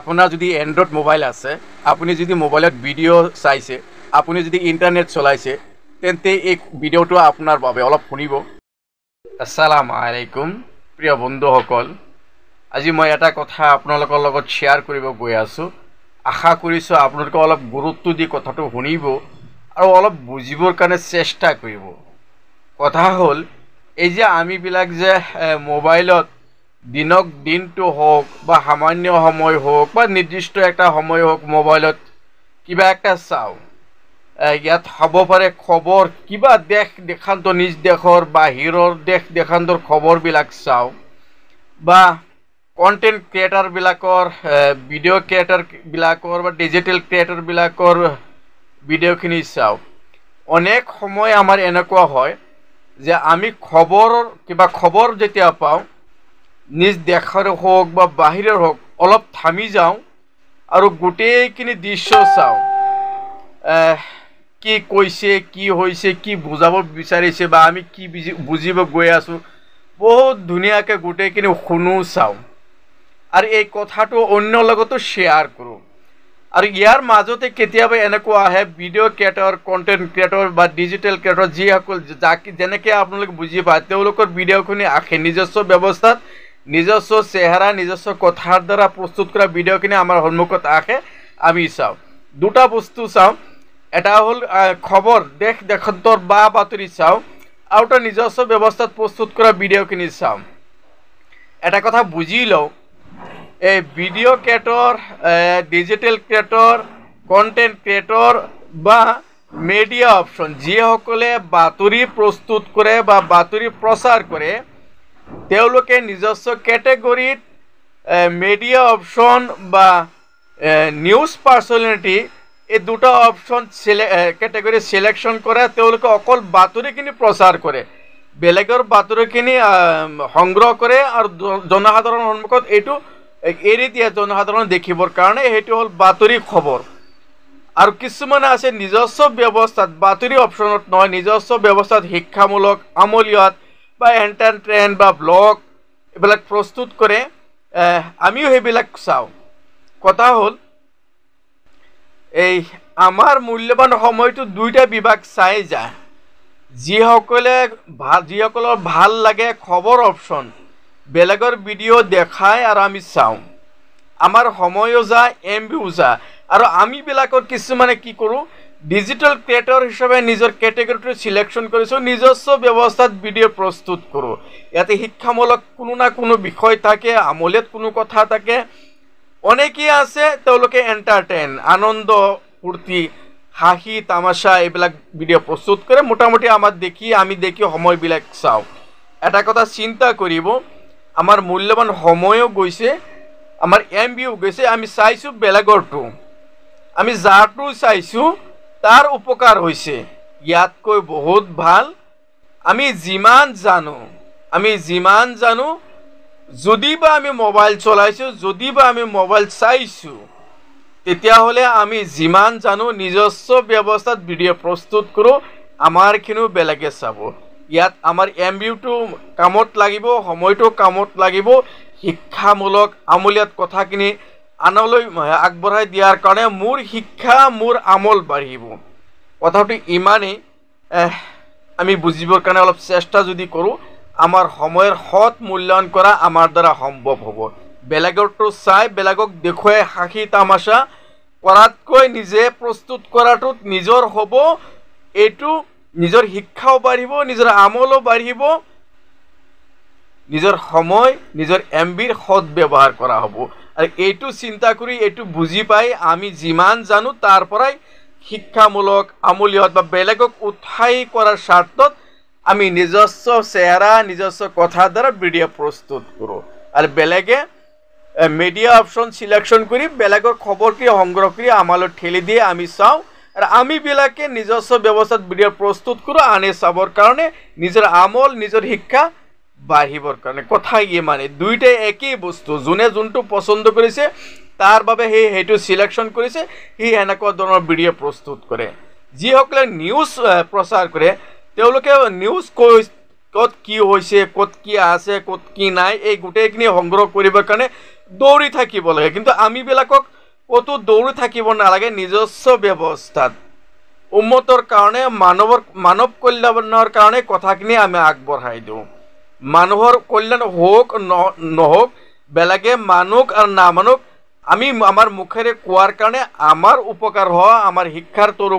আপোনাৰ যদি Android mobile আছে, আপুনি যদি মোবাইলত ভিডিঅ' চাইছে, আপুনি যদি ইণ্টাৰনেট চলাইছে, তেন্তে এই ভিডিঅ'টো আপোনাৰ বাবে, অলপ শুনিব। আসসালামু আলাইকুম প্ৰিয় বন্ধুসকল, আজি মই এটা কথা আপোনালোকৰ লগত শ্বেয়াৰ কৰিব গৈ আছোঁ। আশা কৰিছোঁ আপোনালোকে অলপ গুৰুত্ব দি কথাটো শুনিব আৰু অলপ বুজিবৰ কাৰণে চেষ্টা কৰিব। কথা হ'ল এই যে আমিবিলাক যে মোবাইলত দিনক দিনটো হওক বা সামান্য সময় হওক বা নিৰ্দিষ্ট এটা সময় হওক মোবাইলত কিবা এটা চাওঁ, ইয়াত হ'ব পাৰে খবৰ, কিবা দেশ দেশান্তৰ, নিজ দেশৰ বাহিৰৰ দেশ দেশান্তৰ খবৰবিলাক চাওঁ, বা কণ্টেণ্ট ক্ৰিয়েটাৰবিলাকৰ, ভিডিঅ' ক্ৰিয়েটাৰবিলাকৰ বা ডিজিটেল ক্ৰিয়েটাৰবিলাকৰ ভিডিঅ'খিনি চাওঁ। অনেক সময় আমাৰ এনেকুৱা হয় যে আমি খবৰ, কিবা খবৰ যেতিয়া পাওঁ, নিজ দেশৰ হওক বা বাহিৰৰ হওক, অলপ থামি যাওঁ আৰু গোটেইখিনি দৃশ্য চাওঁ, কি কৈছে, কি হৈছে, কি বুজাব বিচাৰিছে বা আমি কি বুজিব গৈ আছোঁ, বহুত ধুনীয়াকৈ গোটেইখিনি শুনো, চাওঁ আৰু এই কথাটো অন্যৰ লগতো শ্বেয়াৰ কৰোঁ। আৰু ইয়াৰ মাজতে কেতিয়াবা এনেকুৱা আহে ভিডিঅ' ক্ৰিয়েটৰ, কণ্টেণ্ট ক্ৰিয়েটৰ বা ডিজিটেল ক্ৰিয়েটৰ, যিসকল যাক যেনেকৈ আপোনালোকে বুজি পায়, তেওঁলোকৰ ভিডিঅ'খিনি আহে নিজস্ব ব্যৱস্থাত, নিজস্ব চেহেৰা, নিজস্ব কথাৰ দ্বাৰা প্ৰস্তুত কৰা ভিডিঅ'খিনি আমাৰ সন্মুখত আহে, আমি চাওঁ। দুটা বস্তু চাওঁ, এটা হ'ল খবৰ, দেশ দেশান্তৰ বা বাতৰি চাওঁ, আৰু এটা নিজস্ব ব্যৱস্থাত প্ৰস্তুত কৰা ভিডিঅ'খিনি চাওঁ। এটা কথা বুজি লওঁ, এই video creator, digital creator, content creator বা মিডিয়া অপশ্যন, যিসকলে বাতৰি প্ৰস্তুত কৰে বা বাতৰি প্ৰচাৰ কৰে, তেওঁলোকে নিজস্ব কেটেগৰীত মিডিয়া অপশ্যন বা নিউজ পাৰ্চনেলিটি, এই দুটা অপশ্যন কেটেগৰী চিলেকশ্যন কৰে। তেওঁলোকে অকল বাতৰিখিনি প্ৰচাৰ কৰে, বেলেগৰ বাতৰিখিনি সংগ্ৰহ কৰে আৰু জনসাধাৰণৰ সন্মুখত এইটো এৰি দিয়ে জনসাধাৰণ দেখিবৰ কাৰণে, সেইটো হ'ল বাতৰি খবৰ। আৰু কিছুমানে আছে নিজস্ব ব্যৱস্থাত, বাতৰি অপশ্যনত নহয়, নিজস্ব ব্যৱস্থাত শিক্ষামূলক, আমলিয়াত বা এণ্টাৰটেইন বা ব্লগ এইবিলাক প্ৰস্তুত কৰে, আমিও সেইবিলাক চাওঁ। কথা হ'ল এই আমাৰ মূল্যৱান সময়টো দুইটা বিভাগ চাই যায়। যিসকলে ভাল, যিসকলৰ ভাল লাগে খবৰ অপশ্যন, বেলেগৰ ভিডিঅ' দেখায় আৰু আমি চাওঁ, আমাৰ সময়ো যায়, এম বিও যায়। আৰু আমিবিলাকৰ কিছুমানে কি কৰোঁ, ডিজিটেল ক্ৰিয়েটৰ হিচাপে নিজৰ কেটেগৰীটো চিলেকশ্যন কৰিছোঁ, নিজস্ব ব্যৱস্থাত ভিডিঅ' প্ৰস্তুত কৰোঁ। ইয়াতে শিক্ষামূলক কোনো না কোনো বিষয় থাকে, আমলিয়াত কোনো কথা থাকে। অনেকেই আছে তেওঁলোকে এণ্টাৰটেইন, আনন্দ ফূৰ্তি, হাঁহি তামাচা এইবিলাক ভিডিঅ' প্ৰস্তুত কৰে। মোটামুটি আমাৰ দেখি, আমি দেখি সময়বিলাক চাওঁ। এটা কথা চিন্তা কৰিব, আমাৰ মূল্যৱান সময়ো গৈছে, আমাৰ এম বিও গৈছে, আমি চাইছোঁ বেলেগৰটো, আমি যাৰটো চাইছোঁ তাৰ উপকাৰ হৈছে। ইয়াতকৈ বহুত ভাল আমি যিমান জানো, আমি যিমান জানো, যদি বা আমি মোবাইল চলাইছোঁ, যদি বা আমি মোবাইল চাইছোঁ, তেতিয়াহ'লে আমি যিমান জানো নিজস্ব ব্যৱস্থাত ভিডিঅ' প্ৰস্তুত কৰোঁ, আমাৰখিনিও বেলেগে চাব। ইয়াত আমাৰ এম বিউটো কামত লাগিব, সময়টো কামত লাগিব, শিক্ষামূলক আমলিয়াত কথাখিনি আনলৈ আগবঢ়াই দিয়াৰ কাৰণে মোৰ শিক্ষা, মোৰ আমল বাঢ়িব। কথাটো ইমানেই, আমি বুজিবৰ কাৰণে অলপ চেষ্টা যদি কৰোঁ, আমাৰ সময়ৰ সৎ মূল্যায়ন কৰা আমাৰ দ্বাৰা সম্ভৱ হ'ব। বেলেগৰটো চাই বেলেগক দেখুৱাই হাঁহি তামাচা কৰাতকৈ নিজে প্ৰস্তুত কৰাটোত নিজৰ হ'ব, এইটো নিজৰ শিক্ষাও বাঢ়িব, নিজৰ আমলো বাঢ়িব, নিজৰ সময়, নিজৰ এম বিৰ সৎ ব্যৱহাৰ কৰা হ'ব। আৰু এইটো চিন্তা কৰি, এইটো বুজি পাই আমি যিমান জানো তাৰ পৰাই শিক্ষামূলক, আমলিয়ত বা বেলেগক উৎসাহী কৰাৰ স্বাৰ্থত আমি নিজস্ব চেহেৰা, নিজস্ব কথাৰ দ্বাৰা ভিডিঅ' প্ৰস্তুত কৰোঁ। আৰু বেলেগে মিডিয়া অপশ্যন চিলেকশ্যন কৰি বেলেগৰ খবৰখিনি সংগ্ৰহ কৰি আমালৈ ঠেলি দিয়ে, আমি চাওঁ। আৰু আমিবিলাকে নিজস্ব ব্যৱস্থাত ভিডিঅ' প্ৰস্তুত কৰোঁ আনে চাবৰ কাৰণে, নিজৰ আমল, নিজৰ শিক্ষা বাঢ়িবৰ কাৰণে। কথা ইমানে, দুইটাই একেই বস্তু। যোনে যোনটো পচন্দ কৰিছে তাৰ বাবে সেইটো চিলেকশ্যন কৰিছে, সি এনেকুৱা ধৰণৰ ভিডিঅ' প্ৰস্তুত কৰে। যিসকলে নিউজ প্ৰচাৰ কৰে, তেওঁলোকে নিউজ কৈ ক'ত কি হৈছে, ক'ত কি আছে, ক'ত কি নাই, এই গোটেইখিনি সংগ্ৰহ কৰিবৰ কাৰণে দৌৰি থাকিব লাগে। কিন্তু আমিবিলাকক ক'তো দৌৰি থাকিব নালাগে। নিজস্ব ব্যৱস্থাত উম্মতৰ কাৰণে, মানৱ কল্যাণৰ কাৰণে কথাখিনি আমি আগবঢ়াই দিওঁ। মানুহৰ কল্যাণ হওক নহওক, বেলেগে মানুক আৰু নামানুক, আমি আমাৰ মুখেৰে কোৱাৰ কাৰণে আমাৰ উপকাৰ হোৱা, আমাৰ শিক্ষাৰ তৰু